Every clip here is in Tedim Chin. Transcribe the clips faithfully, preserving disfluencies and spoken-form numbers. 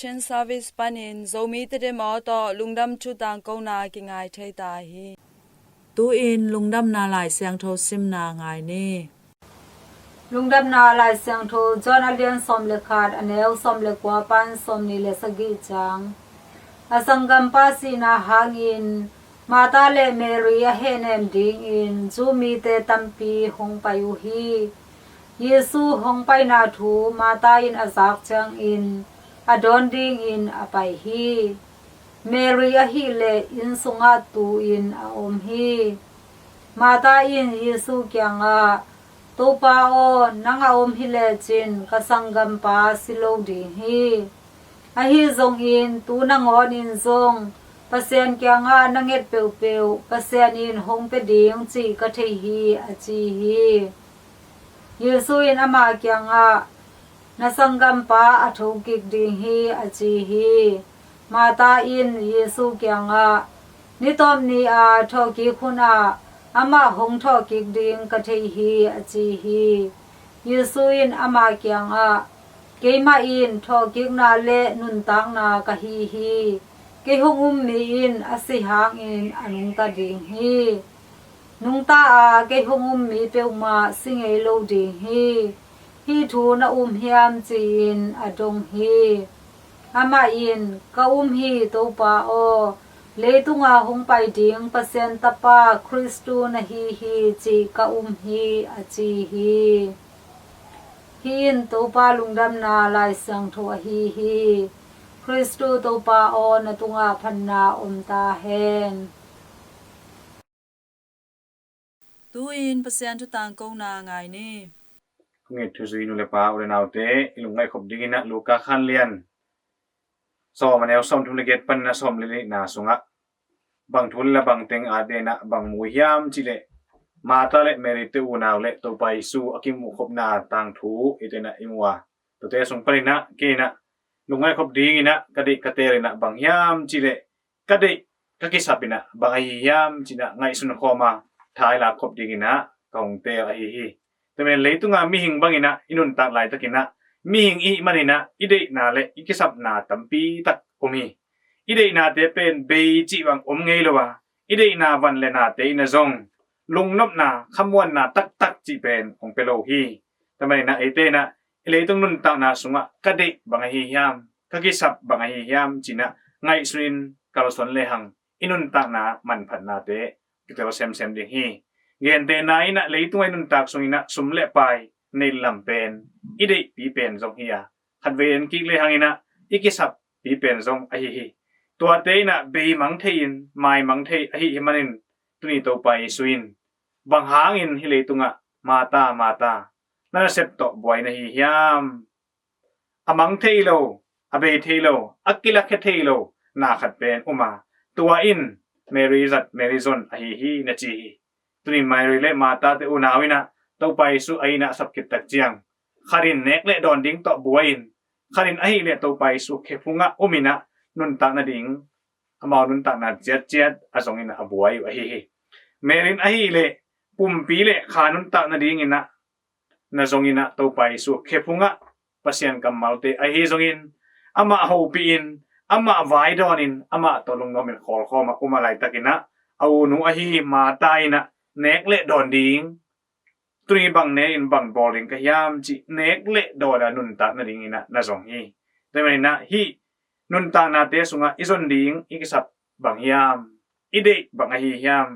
Mission Service panin Zomi Tedim aw tawh lungdam thu tangkona kingai thei ta hi. Tu-in Lungdamna Lai Siangtho simna ngai ni. Lungdamna Lai Siangtho John a lian sawm le khat, a neu sawm le kua pan sawm nih le sagih ciang. A sanggampa sihna hangin Martha le Mary a hehnem dingin Jew mite tampi hong pai uh hi. Jesu hong paina thu Martha in a zak ciangin a dawn dingin a pai hi. Mary ahileh inn sungah tu-in a om hi. Martha in Jesu kiangah, "Topa aw, nang a om hi lecin ka sanggampa si lo ding hi. Ahi zongin tu nangawnin zong Pasian kiangah na nget peuhpeuh Pasian in hong pia ding cih ka thei hi," a ci hi. Jesu in ama kiangah, "Na sanggampa a tho kik ding hi," a ci hi. Martha in Jesu kiangah, "Ni tawp ni-a thawhkik hunah amah hong thawhkik ding ka thei hi," a ci hi. Jesu in ama kiangah, "Keimah in thawhkikna le nuntakna ka hi hi. Kei hong um mi in a si hangin a nungta ding hi. Nungta a kei hong um mi peuhmah si ngei lo ding hi. Hih thu na um hiam?" ci-in a dong hi. Amah in, "Ka um hi, Topa aw. Leitunga hong pai ding Pasian Tapa Khristu na hi hi cih ka um hi," a ci hi. Hih in Topa Lungdamna Lai Siangtho ahi hi. Khristu Topa aw, na tungah phatna om ta hen. Tu-in Pasian thu tangkona ngai ni. Kong it thuzui nu le pa, u le naute, i lungngaih khop dingin ah Luka khanlian sawm, a neu sawm thum le giat panin a sawm le lina sungah bang thu le la bang teng a den ah bang mu hiam cihleh, Martha le Mary te unau le Topa Jesu a kimuh khopna tangthu i den ah i mu a, tuate sung panin ah kei in ah lungngaih khop dingin ah ka deih ka teel in ah bang hiam cihleh, ka deih ka kisap in ah bang ahi hiam ci-in ah ngaihsun khawm a, tha i lak khop dingin ah ka hong teel ahi hi. Tua manin leitunga mihing bangin ah i nuntak laitakin ah, mihing i hih manin ah i deihna le i kisapna tampi tak om hi. I deihnate pen bei cih bang om ngei lo a, i deihna van le nate in ah zong lungnopna, khamuanna taktak cih pen hong pia lo hi. Tua manin ah eite in ah i leitung nuntakna sungah ka deih bang ahi hiam, ka kisap bang ahi hiam ci-in ah ngaihsunin kalsuan lehang i nuntakna manphatnate kitel semsem ding hi. Gentehna in ah leitungah i nuntak sungin ah sum le pai neih lam pen i deihpi pen zong hi a, khatvei en kik lehang in ah i kisappi pen zong ahi hi. Tuate in ah beimang thei-in maimang thei ahi hi manin tuni Topa Jesu in, "Bang hangin hih leitungah Martha, Martha, na nasep tawh buai na hi hiam? A mang thei lo, a bei thei lo, a kilakhia thei lo na khat pen om a, tua in Mary zat, Mary zon ahi hi," na ci hi. Tuni Mary le Martha te unau in ah Topa Jesu a inn ah a sap khit tak ciang, khat in nek le dawn ding tawh buai-in, khat in ahileh Topa Jesu khephungah om in ah nuntak nading, amau nuntakna ciatciat a zong in ah a buai uh ahi hi. Mary in ahileh pumpi le kha nuntak nadingin ah na zongin ah Topa Jesu khephungah Pasian kammalte ahi zongin, amah hopihin, amah vaidawnin, amah tawh lungnomin khawlkhawm a um a laitakin ah a unu ahi Martha in ah nek le dawn ding, tuni bang nekin bang bawl ding ka hiam cih nek le dawn a nuntak nadingin ah na zong hi. Tua manin ah hih nuntaknate sungah i zon ding i kisap bang hiam, i deih bang ahi hiam?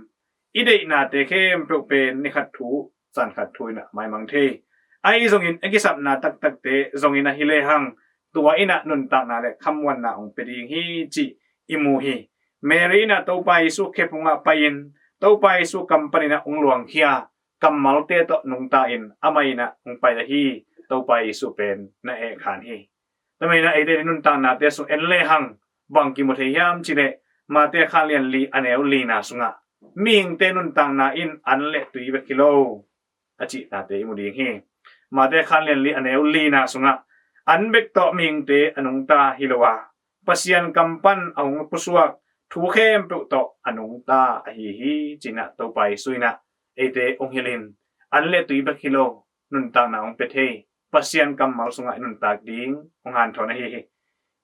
I deihnate khempeuh pen ni khat thu, zan khat thu in ah maimang thei. Ahi zongin a kisapna taktakte zongin ahi lehang tua in ah nuntakna le khamuanna hong pia ding hi cih i mu hi. Mary in ah Topa Jesu khephungah pai-in Topa Jesu kam panin ah hong luangkhia, kammalte tawh nungta in amah in ah hong pai ahi Topa Jesu pen na ehkhan hi. Tua manin ah eite i nuntaknate sung en lehang bang kimu thei hiam cihleh, Mate khanlian li a neu lina sungah mihingte nuntakna in an le tui bek hi lo a cihnate i mu ding hi. Mate khanlian li a neu lina sungah an bek tawh mihingte a nungta hi lo a, Pasian kam pan a hong pusuak thu khempeuh tawh a nungta ahi hi ci-in ah Topa Jesu in ah eite hong hilhin, an le tui bek hi lo nuntakna hong pia thei, Pasian kammal sungah i nuntak ding hong hanthawn ahi hi.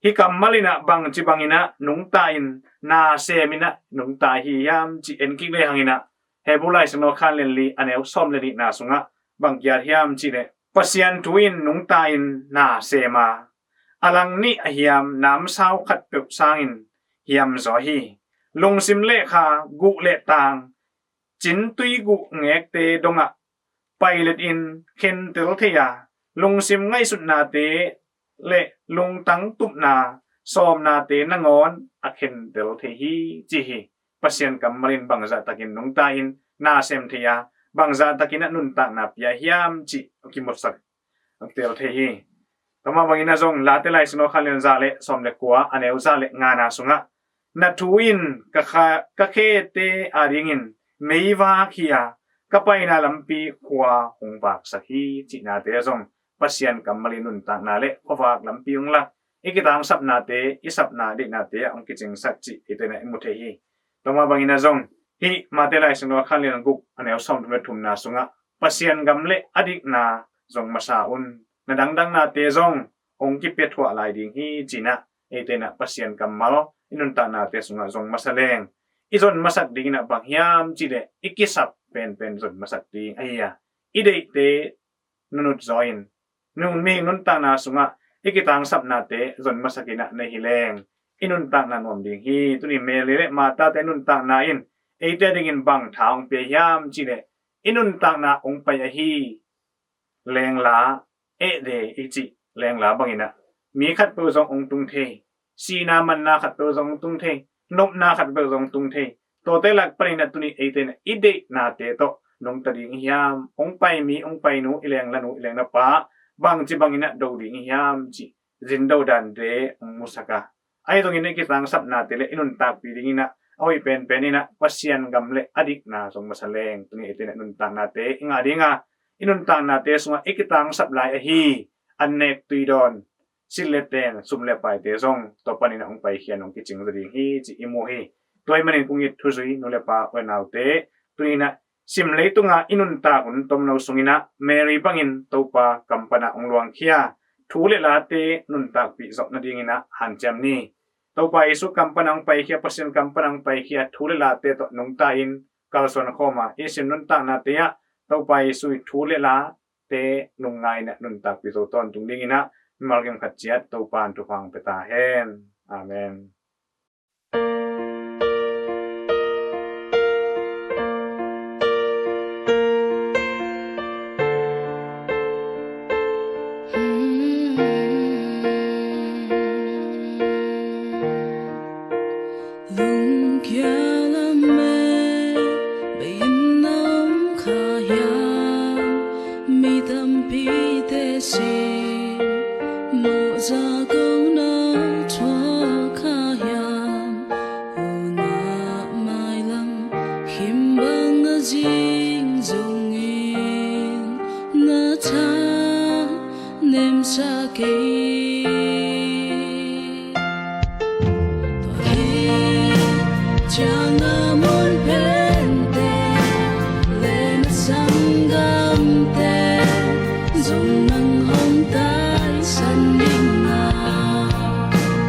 Hih kammal in ah bangci bangin ah nungta in, na sem in ah nungta hi hiam cih en kik lehang in ah, Hebru Lai Siangtho khan lian li a neu sawm le nihna sungah bang kiat hiam cih leh, Pasian thu in nungta in na sem a, a lang nih a hiam namsau khatpeuh sangin hiam zaw hi. Lungsim le kha guh le tang, cintui guh ngekte dongah pailet in khentel thei a, lungsim ngaihsutnate le lungtang tupna sawmnate nangawn a khentel thei hi, ci hi. Pasian kammal in bangzah takin nungta in na sem thei a, bangzah takin a nuntakna pia hiam cih a kimusak a tel thei hi. Tua mah bangin ah zong Late Lai Siangtho khan lian za le sawm le kua, a neu za le ngana sungah, na thu in ka kha-, ka khete adingin meivak hi a, ka paina lampi khua hong vaksak hi, cihnate zong Pasian kammal in nuntakna le khuavak lampi hong lak, i kitangsapnate, i sapna deihnate ah hong kicingsak cih eite in ah i mu thei hi. Tua mah bangin ah zong hih Mate Lai Siangtho khan lian guk, a neu sawmthum le thumna sungah Pasian gam le a dikna zong masa un, na dangdangnate zong hong kipia thuah lai ding hi, ci-in ah eite in ah Pasian kammal i nuntaknate sungah zong masa leng, i zon masak ding in ah bang hiam cih leh i kisap penpen zon masak ding ahi a, i deihte nunut zaw in, nun mihing nuntakna sungah i kitangsapnate zon masak in ah nei hi leng, i nuntakna nuam ding hi. Tuni Mary le Martha-te nuntakna in eite dingin bang tha hong pia hiam cih leh, i nuntakna hong pai ahi lengla, eh de i cih lengla bangin ah mi khatpeuh zong hong tung thei, sihna manna khatpeuh zong hong tung thei, nopna khatpeuh zong hong tung thei. Tuate lak panin ah tuni eite in ah i deihnate tawh nungta ding i hiam, hong pai mi, hong pai nu, i lengla nu, i lengla pa bangci bangin ah do ding i hiam cih zin do dante hong musak a, ahi zongin i kitangsapnate le i nuntakpih ding in ah a hoih penpen in ah Pasian gam le a dikna zong masa leng, tuni eite in ah nuntaknate i ngah ding a, i nuntaknate sungah i kitangsap lai ahi an nek tui dawn, silh le teng, sum le paite zong tua panin ah hong paikhia, hong kicing zaw ding hi cih i mu hi. Tua ahih manin kong it thuzui nu le pa, u le naute, tuni in ah sim leitunga i nuntak hun tomno sungin ah Mary bangin Topa kam panah hong luangkhia thu le late nuntakpih zawh nadingin ah hanciam ni. Topa Jesu kam panah hong paikhia, Pasian kam panah hong paikhia thu le late tawh nungta in kalsuan khawm a, i sim nuntaknate ah Topa Jesu i thu le late lungngai in ah nuntakpih zo tawntung dingin ah mimal kim khat ciat Topa in thupha hong pia ta hen. Amen. Lungkia lam e, bei in na om kha hiam, mi tampite sin mawhza ko na thuak kha hiam, hun ah mailam khim bang a zing zongin na tha nemsa kei. Tua hi ciang a mun pente le na sanggamte zong nang hong taisan ding a,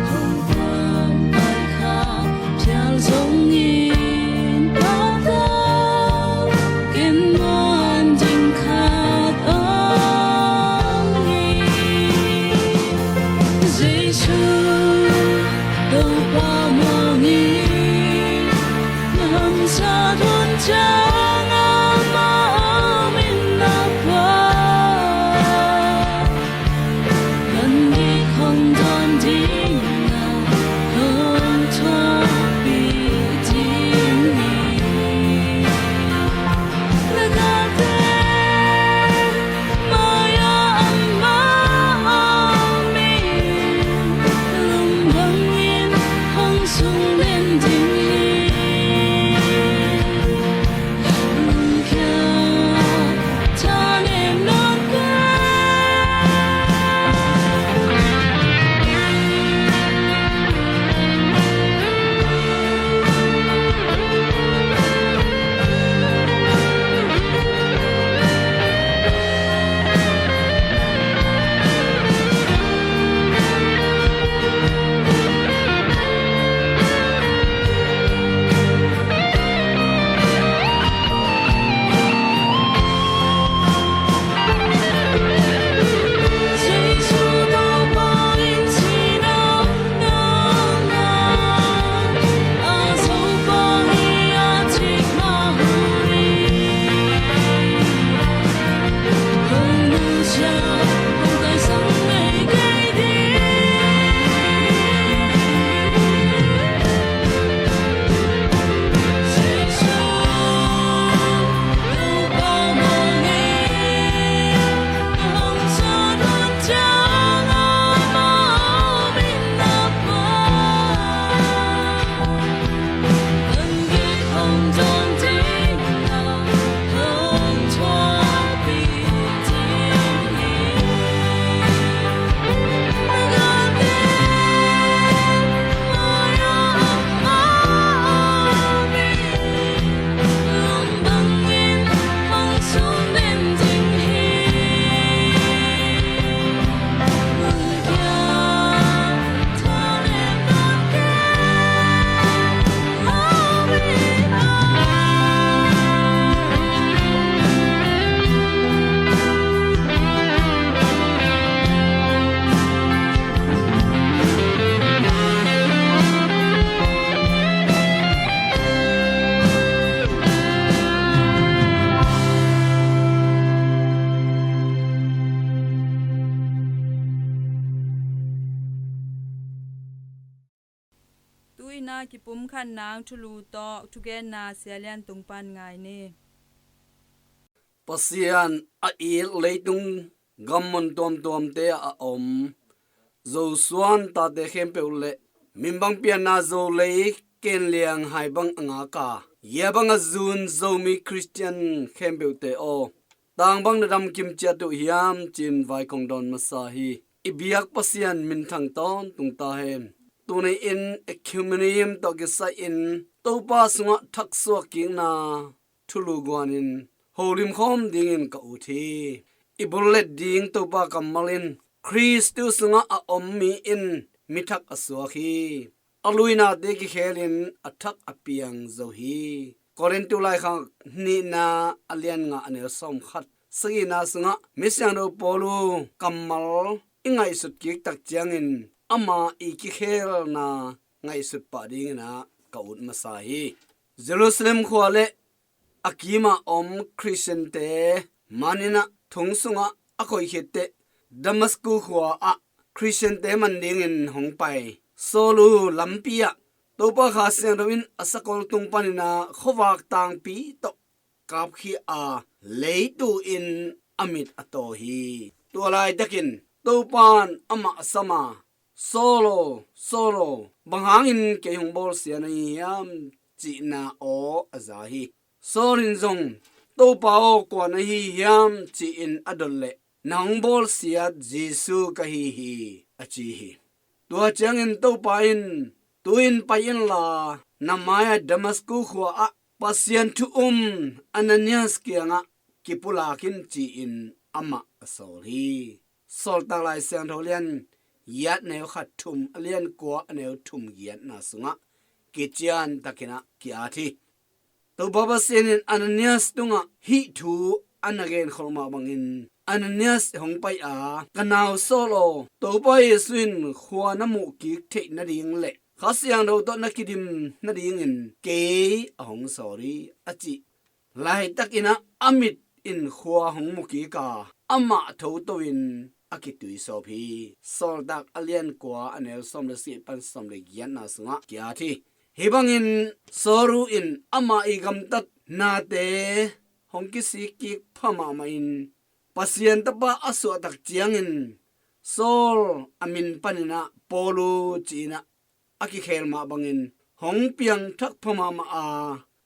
hong pampai kha thial zongin, Papa, ken muan ding khat om hi. Na kipumkhat nang thulu tawh thugenna Sia Lian tung pan ngai ni. Pasian a it leitung gammun tuamtuamte ah a om Zosuan tate khempeuh le minbang pianna Zolei kenliang hai bang a ngaka, yia bang a zun Zomi Khristian khempeuhte aw, tang bang na damkim ciat uh hiam ci-in vai kong dawn masa hi. I biak Pasian minthang tawntung ta hen. Tuni in Ecumenium tawh kisai-in Topa sungah thaksuak kikna thulu guanin holim khawm dingin ka ut hi. I bullet ding Topa kammal in Khristu sungah a om mi in mi thak a suak hi. A luinate kikhelin a thak a piang zo hi. Korintu laikhak nihna a lian nga a neu sawm khat sagihna sungah misiangtho Paulu kammal i ngaihsut kik tak ciangin ama i kikhelna ngaihsut pah dingin ah ka ut masa hi. Jerusalem khua le a kimah om Khristiante maninah thong sungah a koih khitteh Damasku khua ah Khristiante man dingin hong pai Saulu lampi ah Topa Kha Siangtho in a sakol tung paninah khuavak tangpi tawh kapkhia a leitu in a mit a taw hi. Tua laitakin Topan amah a sama, Saul aw, Saul aw, bang hangin kei hong bawlsia na hi hiam? Cihna aw a za hi. Saul in zong, Topa aw, kua na hi hiam? Ci-in a dot leh, na hong bawlsiat Jesu ka hi hi, a ci hi. Tua ciangin Topa in, tu-in pai inla, na mai-ah Damasku khua ah Pasian thu um Ananias kiangah kipulak in ci-in amah a sawl hi. Sawltak Lai Siangtho lian giat neu khat thum a lian kua a neu thum giatna sungah kician takinah ki-at hi. Topa Pasian in Ananias tungah hih thu a na genkholh mah bangin Ananias hong pai a, ka nau Saul aw, Topa Jesu in khua na muhkik theih nading le Kha Siangtho tawh na kidim nadingin kei a hong sawl hi, a cih laitakinah a mit in khua hong mukik a, amah thoto in a kituisawp hi. Sawltak a lian kua a neu sawm le sagih pan sawm le giatna sungah ki-at hi. Hih bangin Saulu in amah i gamtat nate hong kisikkik pha mahmah in Pasian Tapa a suahtak ciangin Saul a min paninah Paulu ci-inah a kikhel mah bangin hong piangthak pha mahmah a,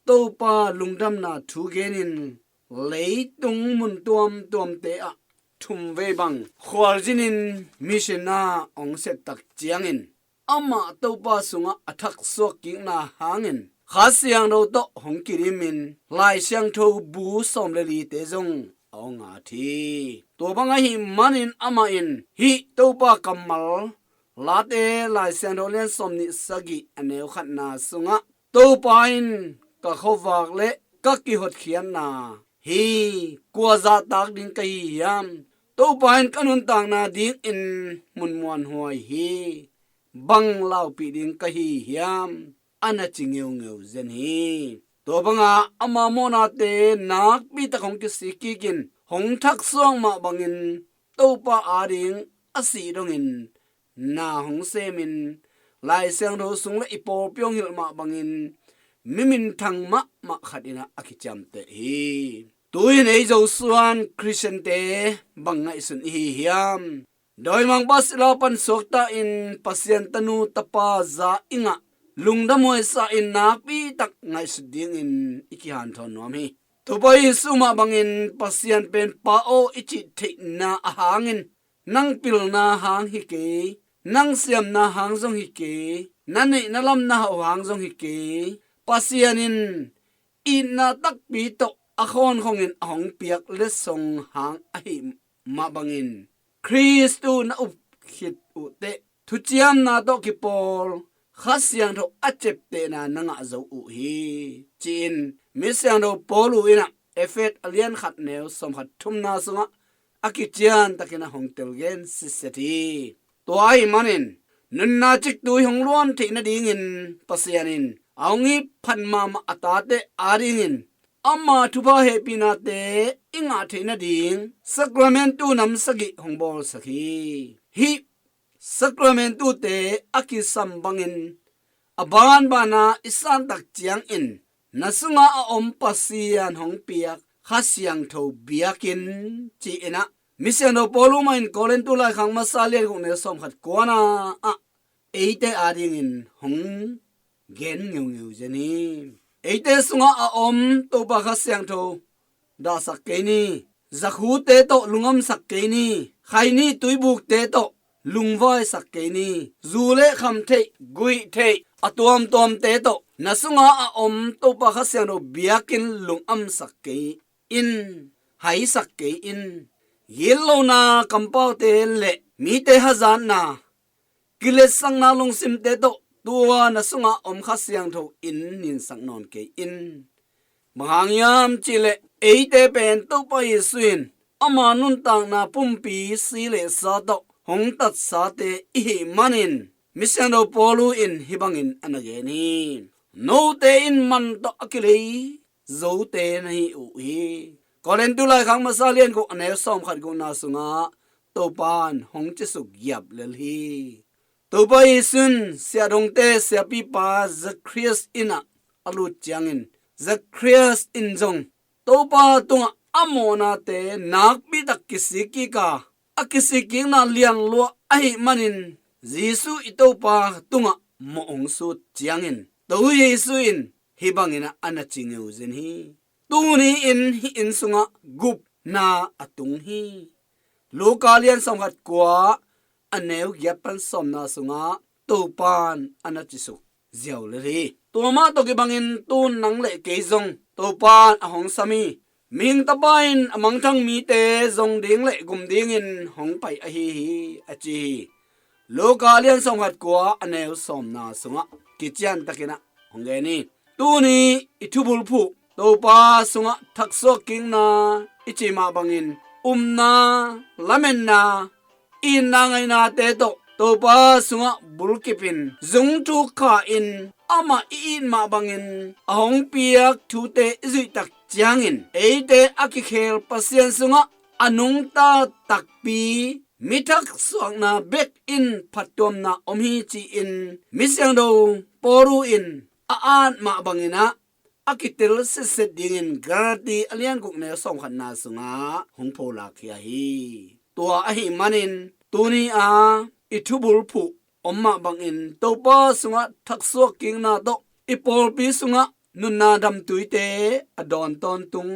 Topa lungdamna thu genin leitung mun tuamtuamte ah thumvei bang khualzinin mission a hong settak ciangin amah Topa sungah a thaksuak kikna hangin Kha Siangtho tawh hong kidimin Lai Siangtho bu sawm le lite zong a hong at hi. Tua bang ahih manin amah in hih Topa kammal Late Lai Siangtho lian sawm nih sagih a neu khatna sungah Topa in ka khuavak le ka kihotkhiatna hi. Kua zahtak ding ka hi hiam? Topa in ka nuntakna dingin mun muanhuai hi. Bang laupih ding ka hi hiam? A na ci ngeungeu zen hi. Tua banga ama mawhnate nakpi tak hong kisik kikin hong thaksuak mah bangin Topa ading a sih dongin na hong semin Lai Siangtho sung le i pawlpi hong hilh mah bangin mi minthang mahmah khat inah a kiciamteh hi. Tu-in ei Zosuan Khristiante bang ngaihsun i hi hiam? Dawimangpa sila pan suakta in Pasian tanu tapa za i ngah lungdamhuaisa in nakpi tak ngaihsut dingin i kihanthawn nuam hi. Topa Jesu mah bangin Pasian pen Pa aw i cih theihna a hangin nang pilna hang hi kei, nang siamna hang zong hi kei, na neih na lam na hauh hang zong hi kei. Pasian in itna takpi tawh a khawnkhongin a hong piak letsong hang ahi mah bangin Khristu na up khit uh teh thuciamna tawh kipawl Kha Siangtho a ceptehna na ngah zo uh hi, ci-in mi siangtho Paulu inah Efet a lian khat neu sawm khat thumna sungah a kician takin a hong telgen sitset hi. Tua ahih manin nunna ciktui hong luan theih nadingin Pasian in a hong iphat mahmah a tate adingin ama thupha hehpihnate i ngah theih nading Sacramentu nam sagih hong bawlsak hi. Hih Sacramentute a kisam bangin a banbana i santak ciangin na sungah a om Pasian hong piak Kha Siangtho biakinn ci-in ah, mi siangtho Paul mah in Korintu laikhak masa lian guk neu sawmkhat kuana ah eite adingin hong gen ngeungeu zen hi. Eite sungah a om Topa Kha Siangtho dahsak kei ni. Zakhute tawh lungamsak kei ni. Khaini tuibukte tawh lungvaisak kei ni. Zu le kham theih, guih theih, a tuamtuamte tawh na sungah a om Topa Kha Siangtho biakinn lungamsak kei in, haisak kei in. Gitlohna kampaute le mite hazatna, kiletsakna lungsimte tawh tua na sungah om Kha Siangtho in ninsak nawn kei in. Bang hang hiam cihleh eite pen Topa Jesu in ama nuntakna pumpi si le sa tawh hong tatsate i hih manin, mi siangtho Paul in hih bangin a na gen hi. Note in man tawh a kilei zote na hi uh hi. Korintu laikhak masa lian guk a neu sawmkhat gukna sungah Topa in hong cisuk giap lel hi. Topa Jesu in siahdongte siapipa Zakhrias inn ah a lut ciangin, Zakhrias in zong Topa tungah a mawhnate nakpi tak kisik kik a, a kisik kikna lianluah ahih manin Jesu i Topa tungah mawh hong sut ciangin, Topa Jesu in hih bangin ah a na ci ngeu zen hi. Tuni in hih inn sungah gupna a tung hi. Luka lian sawmkhat kua a neu giat pan sawmna sungah Topa in a na cisuk ziau lel hi. Tua mah tawh kibangin tun nang le kei zong Topa in a hong sam hi. Mihing Tapa in a mangthang mite zong ding le gum dingin hong pai ahi hi, a ci hi. Luka lian sawmkhat kua a neu sawmna sungah kiciantakin ah hong gen hi. Tuni i thubulphuh Topa sungah thaksuak kikna i cih mah bangin upna, lametna, itna ngaihnate tawh Topa sungah bulkipin zungthuk kha-in amah i it mah bangin a hong piak thute i zuih tak ciangin eite a kikhel Pasian sungah a nungta takpi mi thaksuakna bek in phattuamna om hi ci-in mi siangtho Paul in a at mah bangin ah a kitel sitset dingin Galati a lian guk neu sawmkhatna sungah hong pholak khia hi. Tua ahih manin tuni a i thubulphuh om mah bangin Topa sungah thaksuak kikna tawh i pawlpi sungah nunna damtuite a dawn tawntung,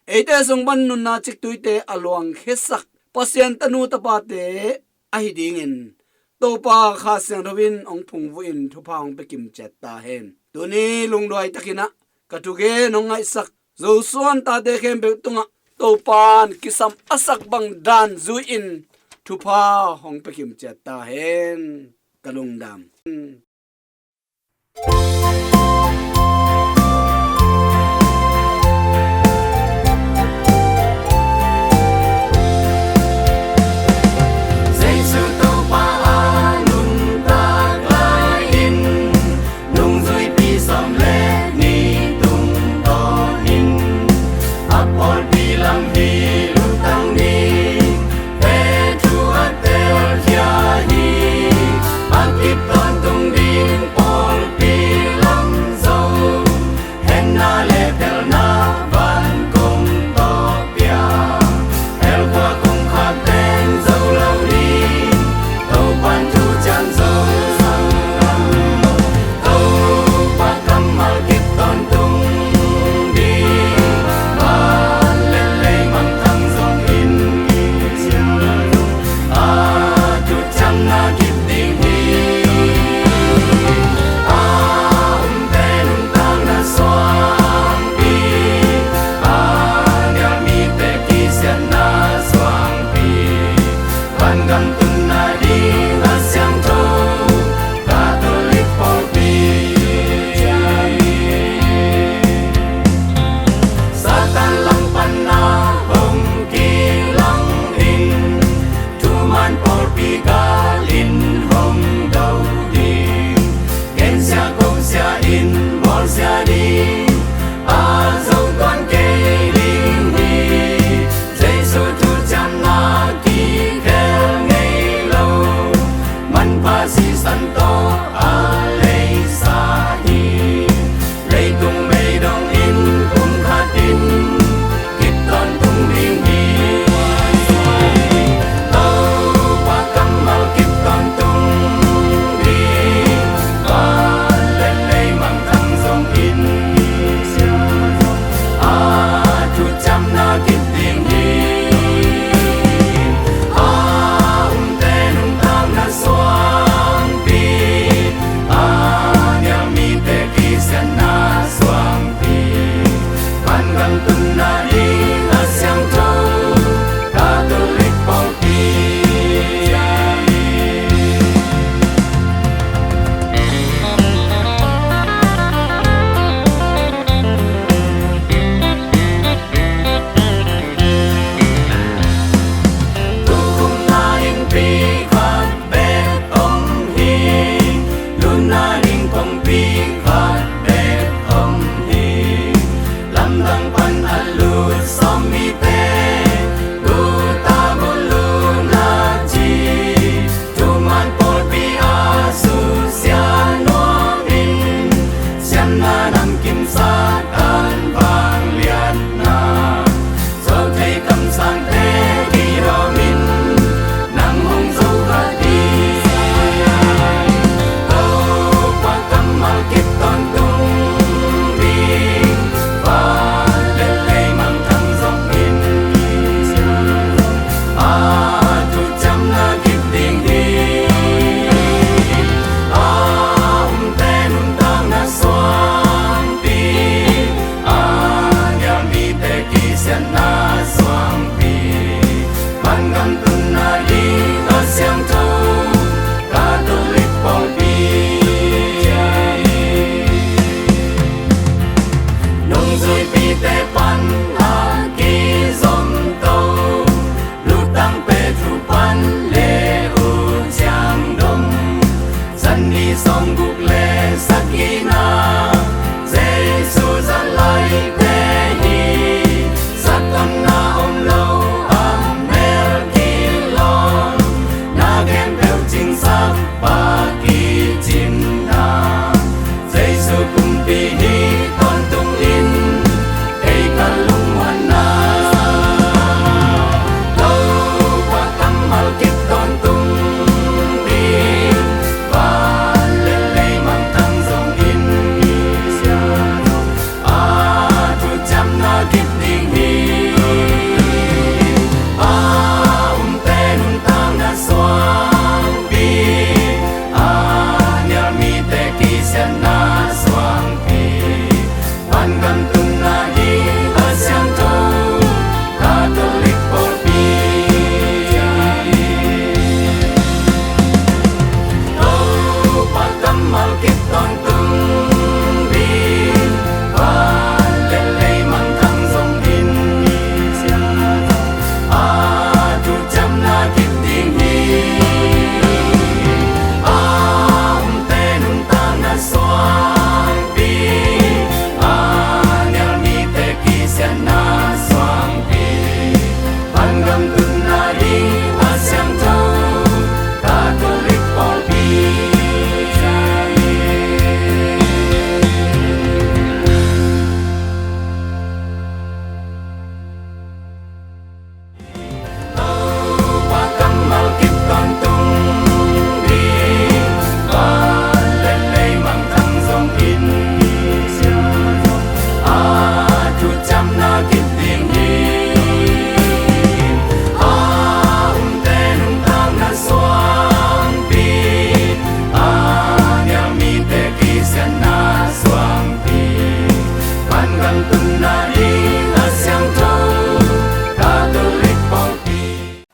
eite sung pan nunna ciktuite a luangkhiasak Pasian tanu tapate ahi dingin Topa Kha Siangtho in hong phungvuhin thupha hong pia kimciat ta hen. Tuni lungduai takin ah ka thugen hong ngaihsak Zosuan tate khempeuh tungah Topa in kisam a sak bang dan zui-in thupha hong pia kimciat ta hen. Ka lungdam. Jesu Topa a nuntak lai-in, nungzuipi sawm le nih tungtawnin a pawlpi lam hi lutang ding, Petru a telkhia hi. A kip tawntung ding pawlpi lam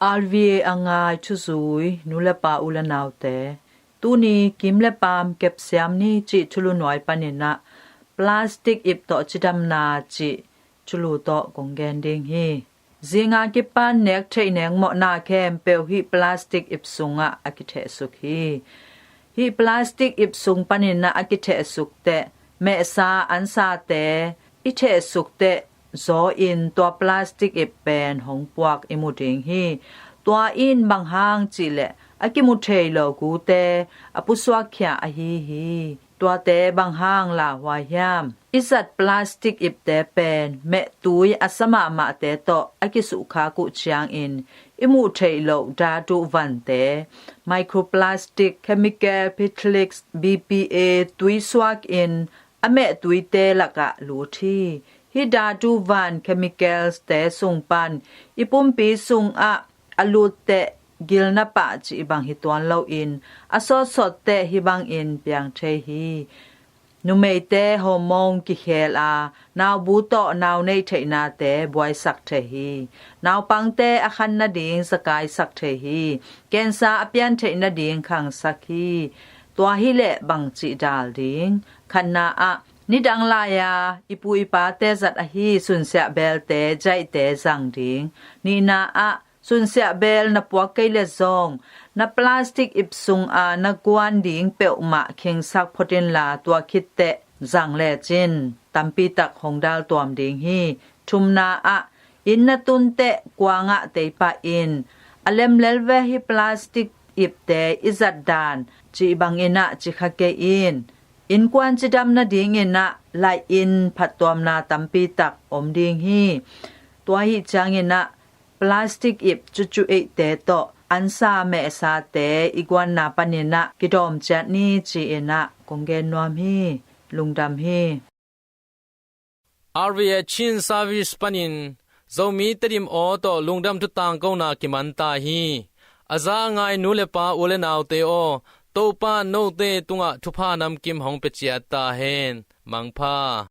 R V A a ngai thuzui nu le pa u le naute, tuni kim le paam kepsiam ni cih thulu nuai panin ah plastic ip tawh cidamna cih thulu tawh kong gen ding hi. Zinga kipan nek theih nengmawhna khempeuh hih plastic ip sungah a kithehsuk hi. Hih plastic ip sung panin ah a kithehsuk teh mehsa ansate i thehsuk teh zaw in tua plastic ip pen hong puak i mu ding hi. Tua in bang hang cihleh a kimu thei lo gute a pusuakkhia ahi hi. Tuate bang hang lauhuai hiam? I zat plastic ipte pen mehtui a sa mahmahte tawh a kisuhkhak uh ciangin i muh theih loh dadu vante, microplastic, chemical particles, B P A, tui suak in a mehtuite lakah lut hi. Hih dadu van chemicals te sung pan i pumpi sungah a lut teh gilna pah cih bang hi tuan loin a sawtsawt teh hih bangin piang thei hi. Numeite hormone kikhel a naubu tawh nau neih theihnate buaisak thei hi. Naupangte a khan nading zakaisak thei hi. Cancer a pian theih nading khangsak hi. Tua hileh bang cih dal ding? Khatna ah, nidang lai-a i pu i pate zat ahi sunsiah beelte, jaihte zang ding. Nihna ah, sunsiah beel na puak kei le zong na plastic ip sunga na guan ding peuhmah khingsak phot inla tua khitteh zang lecin tampitak hong daltuam ding hi. Thumna ah, inn na tunteh kuangah teipah in. A lemlel ve hih plastic ipte i zat dan cih bangin ah cikha kei in. Innkuan cidam nadingin ah laih in phattuamna tampitak om ding hi. Tua hi ciangin ah plastic ip cucu eihte tawh ansa mehsate i guanna panin ah kidawm ciat ni ci-in ah kong gen nuam hi. Lungdam hi. R V A Chin Service panin Zomi Tedim aw tawh lungdam thu tangkona kimanta hi. A za a ngai nu le pa u le naute aw, Topa note tungah thupha namkim hong pia ciat ta hen. Mangpha.